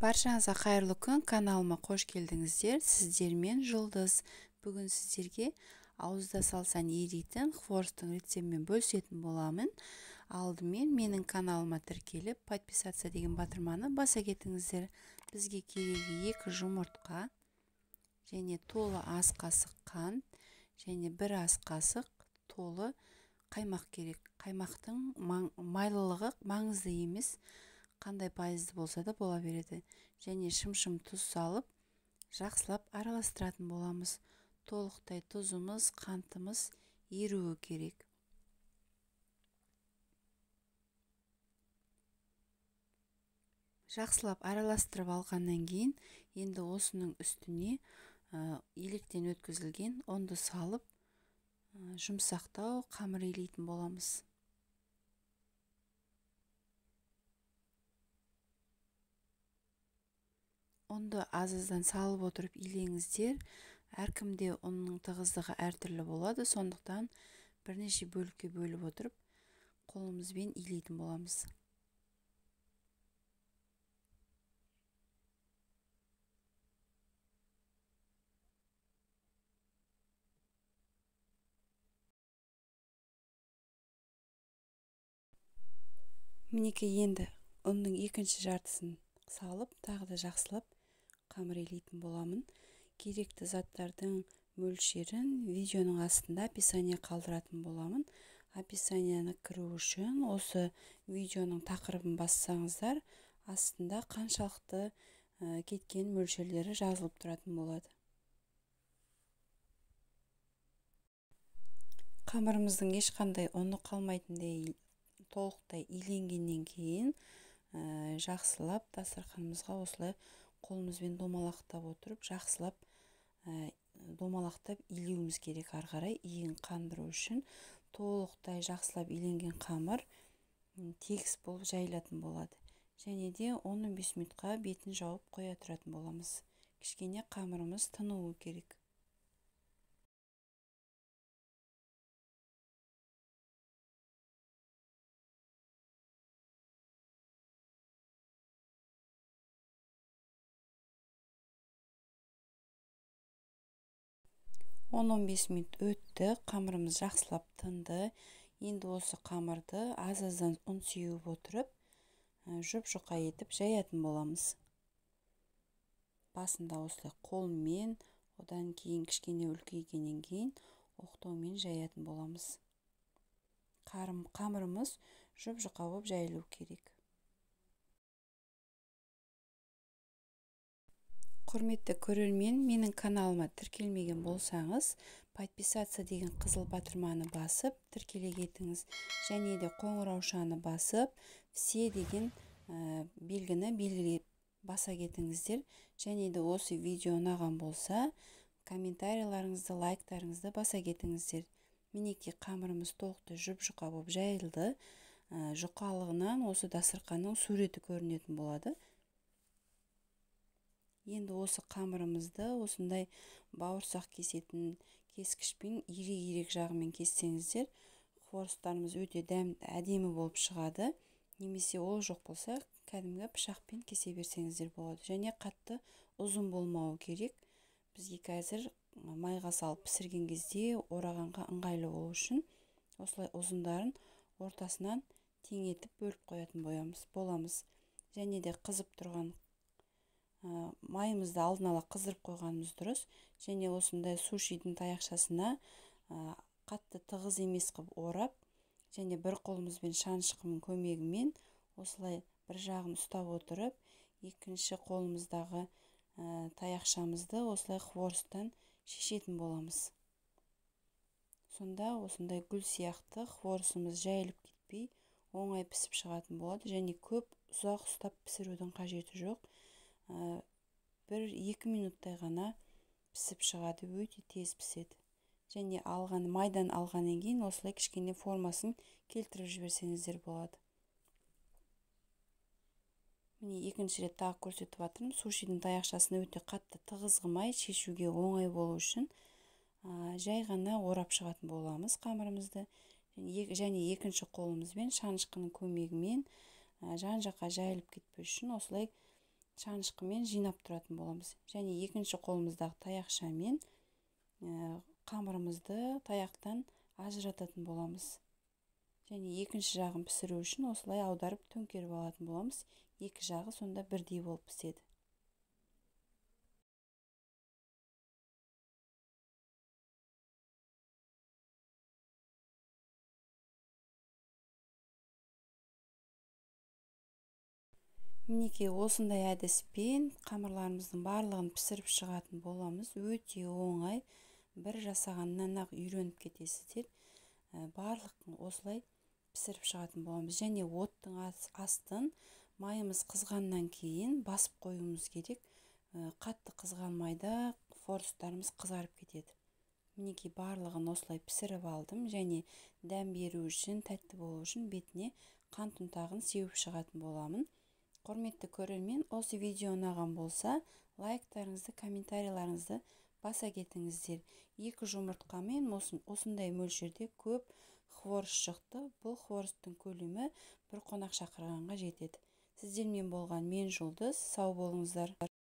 Баршаңызға қайырлы күн, каналыма қош келдіңіздер. Сіздермен Жұлдыз. Бүгін сіздерге ауызда салсаң еритін хворостың рецептімен бөлісетін боламын. Алдымен менің каналыма тіркеліп, подписаться деген батырманы баса кетіңіздер. Бізге керегі 2 жұмыртқа және толы ас қасық қант және 1 ас қасық толы қаймақ керек. Қаймақтың майлылығы маңызды емес, қандай пайызды болса да бола береді. Және шымшым тұз салып, жақсылап араластыратын боламыз. Толықтай тұзымыз, қантымыз еруі керек. Жақсылап араластырып алғаннан кейін, енді осының үстіне електен өткізілген ұнды салып, жұмсақтау қамыр илейтін боламыз. Ұнды аз-аздан салып отырып илеңіздер. Әркімде ұнның тығыздығы әртүрлі болады, сондықтан бірнеше бөлікке бөліп отырып, қолымызбен илейтін боламыз. Мінекей, енді ұнның екінші жартысын салып, тағы да жақсылап қамыр илейтін боламын. Керекті заттардың мөлшерін видеоның астында описание қалдыратын боламын. Описанияны кіру үшін осы видеоның тақырыбын бассаңыздар, астында қаншалықты кеткен мөлшерлері жазылып тұратын болады. Қамырымыздың ешқандай ұны қалмайтындай толықтай иленгеннен кейін, жақсылап дастарханымызға осылай қолымызбен домалақтап отырып, жақсылап домалақтап илеуіміз керек. Ары қарай иін қандыру үшін толықтай жақсылап иленген қамыр тегіс болып жайылатын болады. Және де 10-15 минутқа бетін жауып қоя тұратын боламыз. Кішкене қамырымыз тынуы керек. Он-он бес минут өтті, қамырымыз жақсылап тынды. Енді осы қамырды аз-аздан ұн сеуіп отырып, жұп-жұқа етіп жаятын боламыз. Басында осылай қолмен, одан кейін кішкене үлкейгеннен кейін оқтаумен жаятын боламыз. Қамырымыз жұп-жұқа болып жайылу керек. Құрметті көрермен, менің каналыма тіркелмеген болсаңыз, подписаться деген қызыл батырманы басып, тіркеле кетіңіз. Және де қоңыраушаны басып, все деген белгіні белгілеп баса кетіңіздер. Және де осы видео ұнаған болса, комментарийларыңызды, лайктарыңызды баса кетіңіздер. Мінекей, қамырымыз толықтай жұп-жұқа болып жайылды. Жұқалығынан осы дастарханның суреті көрінетін болады. Енді осы қамырымызды осындай бауырсақ кесетін кескішпен ирек-ирек жағымен кессеңіздер, хворостарымыз өте әдемі болып шығады. Немесе ол жоқ болса, кәдімгі пышақпен кесе берсеңіздер болады. Және қатты ұзын болмауы керек. Бізге қазір майға салып пісірген кезде орағанға ыңғайлы болу үшін осылай ұзындарын ортасынан тең етіп бөліп қоятын боламыз. Және де қызып тұрған майымызды алдын ала қыздырып қойғанымыз дұрыс. Және осындай сушидің таяқшасына қатты тығыз емес қылып орап, және бір қолымызбен шанышқының көмегімен осылай бір жағын ұстап отырып, екінші қолымыздағы таяқшамызды осылай хворостан шешетін боламыз. Сонда осындай гүл сияқты хворосымыз жайылып кетпей, оңай пісіп шығатын болады. Және көп ұзақ ұстап пісірудің қажеті жоқ. 1-2 минуттай ғана пісіп шығады, өте тез піседі. Және майдан алғаннан кейін осылай кішкене формасын келтіріп жіберсеңіздер болады. Міне, екінші рет тағы көрсетіп жатырмын. Сушидің таяқшасын өте қатты тығыз қылмай, шешуге оңай болу үшін, жай ғана орап шығатын боламыз қамырымызды. Және екінші қолымызбен шанышқының көмегімен, жан-жаққа жайылып кетпеу үшін осылай Шанышқымен жинап тұратын боламыз. Және екінші қолымыздағы таяқшамен қамырымызды таяқтан ажырататын боламыз. Және екінші жағын пісіру үшін осылай аударып төңкеріп алатын боламыз. Екі жағы сонда бірдей болып піседі. Мінекей осындай әдіспен қамырларымыздың барлығын пісіріп шығатын боламыз. Өте оңай, бір жасағаннан-ақ үйреніп кетесіздер. Барлығын осылай пісіріп шығатын боламыз. Және оттың астын майымыз қызғаннан кейін басып қоюымыз керек. Қатты қызған майда хворостарымыз қызарып кетеді. Мінекей барлығын осылай пісіріп алдым. Және дәм беру үшін, тәтті болу үшін бетіне қант ұнтағын сеуіп шығатын боламын. Құрметті көрермен, осы видео ұнаған болса, лайктарыңызды, комментарийларыңызды баса кетіңіздер. 2 жұмыртқамен осындай мөлшерде көп хворост шықты. Бұл хворосттың көлемі бір қонақ шақырғанға жетеді. Сіздермен болған мен Жұлдыз, сау болыңыздар.